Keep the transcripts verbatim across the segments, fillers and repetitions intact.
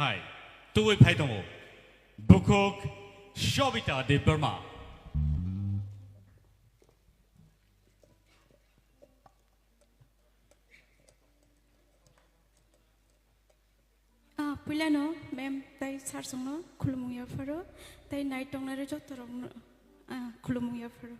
Hai, tubui phai tongo. Bukhuk Shobita Debbarma. Ah, puilano ma'am tai sir songno khulumung yapharo, tai nai tongnai joto rokno, ah, khulumung yapharo.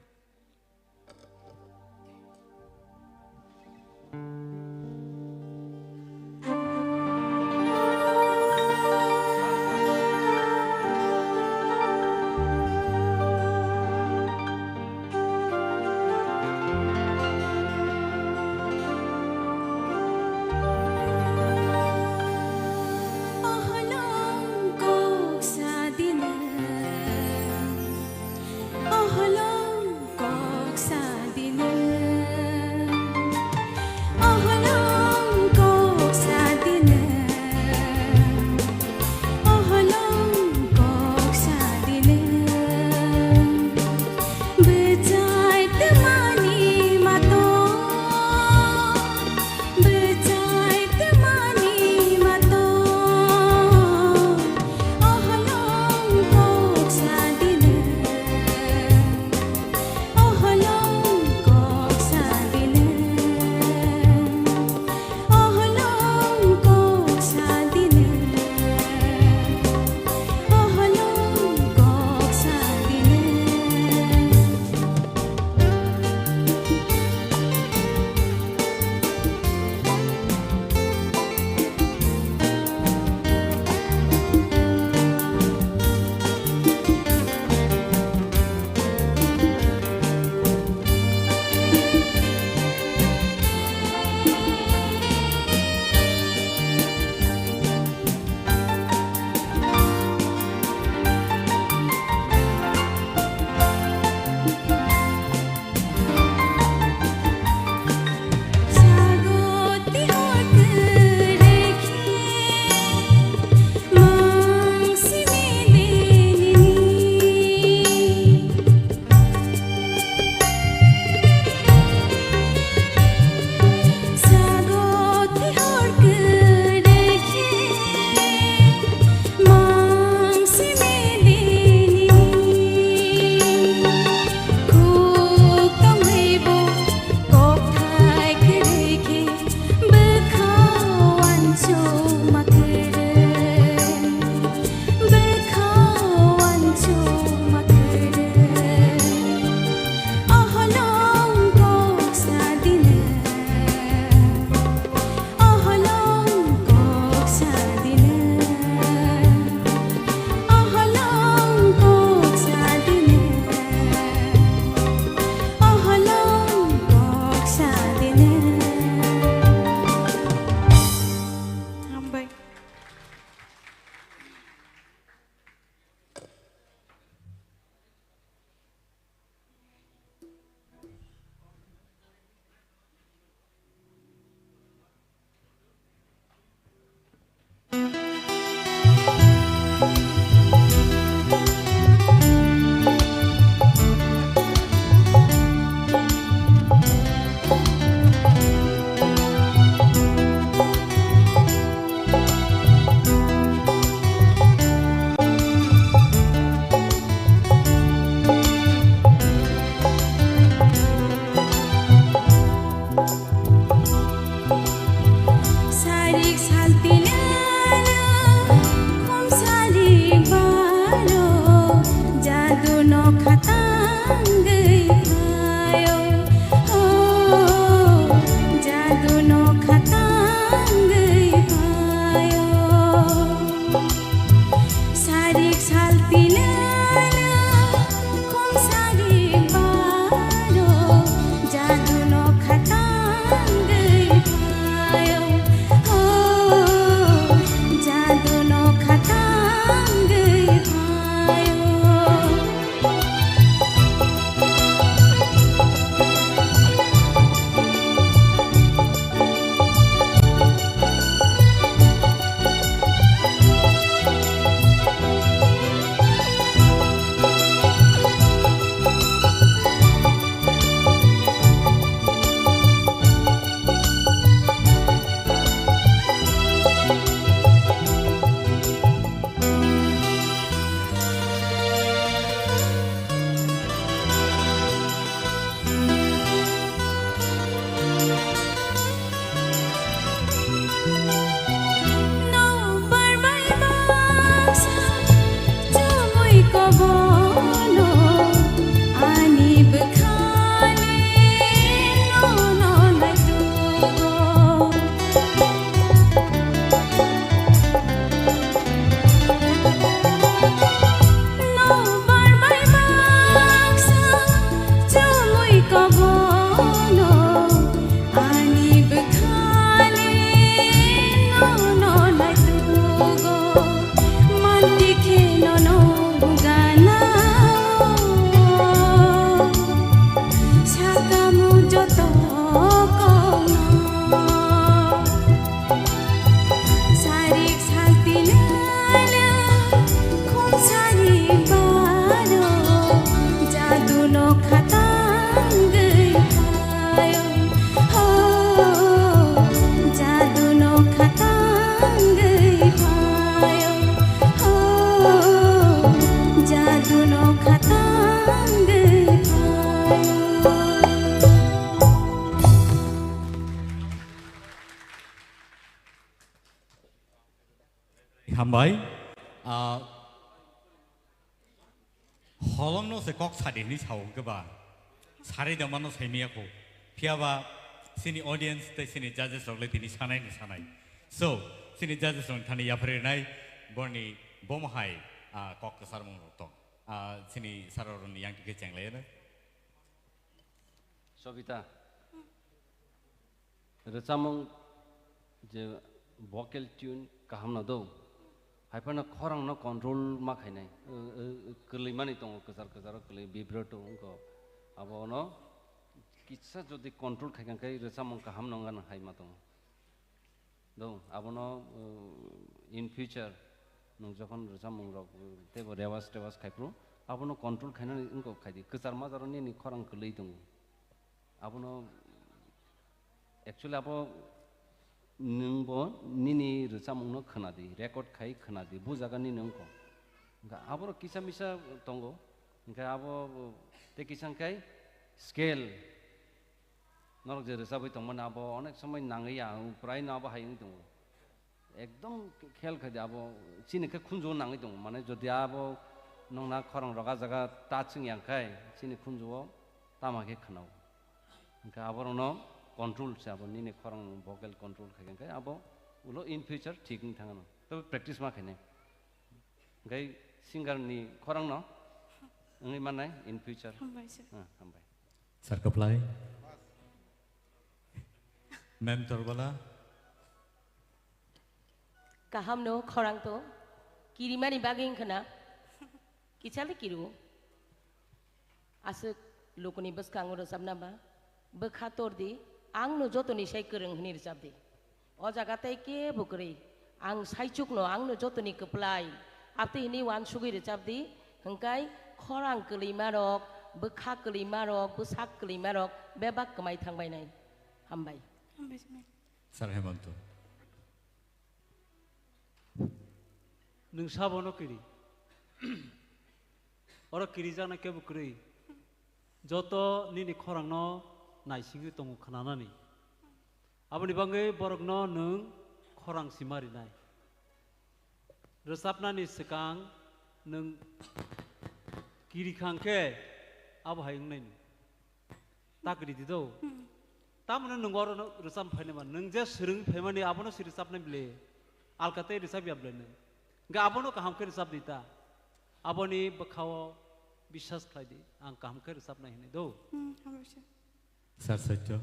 Hambai. Ah, holongno se kok sadi hinwi sao hwnkhe ba. Sari da mano saimaya kho. Phiya ba sini audience tei sini judges rok le tini sanai ni sanai. So, sini judges rok thani yapharwi nai borni bomo hai, ah, kok kwsarmung rok tong. Ah, sini sarok rokni yang tikhe chenglai no. Sobita. Rwchapmung je vocal tune kaham no do. Haiphano khorang no control ma khainai. Kwlwi mani tongo, kwchar kwcharo kwlwi, vibrato wngkho. Abo no kisa jodi control khaikha khe rwchapmung kaham no wngna hai ma tongo. Do, abono, uh, in future nwng jokhon rwchapmung rok, uh, teibo rewas tewas khai phuru, abono control khainani wngkha khaidi. Kwchar majaro nini khorang kwlwi tongo. Abono actually abo nwngbo nini rwchapmungno khwnadi, record khai khwnadi, bujaga nini wngkho. Hwnkhe aborok kisa misa tongo, hwnkhe abo tei kisa hwnkhe scale. Norok je rwchapwi tongmani abo onek somoi nangwi ya, prai no abo hai wngwi tongo. Ekdom khel khaidi abo chini khe khunju nangwi tongo. Mane jodi abo nokna khorang rok a jaga touch wngya khai chini khunju o tama khe khwnao. Hwnkhe aborokno control se abo nini khorang vocal control khai khe abo ulo in future thik wng thangano. Tei practice ma khainai. Hwnkhe singer ni khorang no wngwi mannai in future. Hambai sir. Ah, hambai. Sir Kaplai. Ma'am Torbala. Kaham no khorang to. Kirimani bagwi wngkha na. Kichali kiru. Aswk lukuni bwskango rwchapna ba. Bwkha tordi, ang no jotoni sai kwrwng hwnwi rwchapdi. O jaga tei kebo kwrwi. Ang saichukno, ang no jotoni kwplai. Abtwi hwnwi uansugwi rwchapdi, hwnkhe khorang kwlwimarok, bwkha kwlwimarok, bwsak kwlwimarok bebak kwmai thangbainai. Hambai. Hambai, sir. Sir Hemanto. Nwng sabono kiri. Oro kirijaknai kebo kwrwi. Joto nini khorangno naisingwi tongo khwnanani. Aboni bagwi borokno nwng khorang sima rinai. Rwchapnani swkang nwng kiri khang khe abo hai wngnai. Tak ridi do. Hmm. Tamoni nwng oro no rwchap phainai ba, nwng je swrwng phaimani abono se rwchapnai bile. Alka tei rwchap ya bile nwng. Hwnkhe abono kaham khe rwchap di ta. Aboni bwkhao biswas khlai di. Ang kaham khe rwchapnai hinwi do. Hmm, hambai sir. Sir Satya.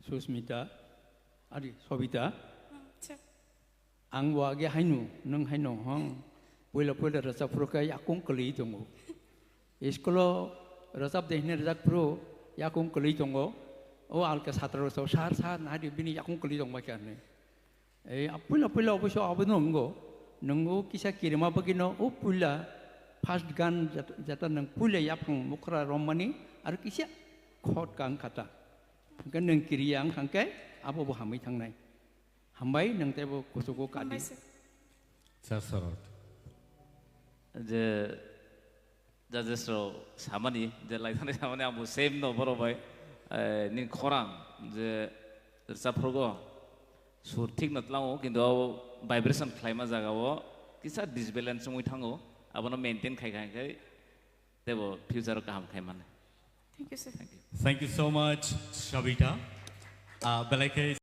Susmita, ari Sobita. Hmm, sir. Ang bo age haino, nwng haino hong. Puila puila rwchapphuru khe yakung kwlwi tongo. School-o rwchap de hwnwi rwchapphuru yakung kwlwi tongo. O alka satra rok, "Sir, sir, nai di, bini yakung kwlwi tongbai kha," hwnwi. Ei, a puila puila oboisyo abono wngo. Nwng o kisa kirima bagwino o puila first gan jat-, jata nwng puila yaphang mukra rommani aro kisa khot kang khata. Hwnkhe nwng kiriya wng kha khe abo bo hamwi thangnai. Hambai, nwng teibo kuchugo kadi. Hambai sir. Sir Sorot. Je judges rok samani, je laithani samani, ang bo same no borok bai, eh, ni khorang je rwchapphrugo sur thik no tlango, kintu abo vibration khlaima jaga o kisa disbalance wngwi thango, abono maintain khai khai khai teibo future o kaham khai mano. Thank you, sir. Thank you. Thank you so much, Shabita. Ah, belai khe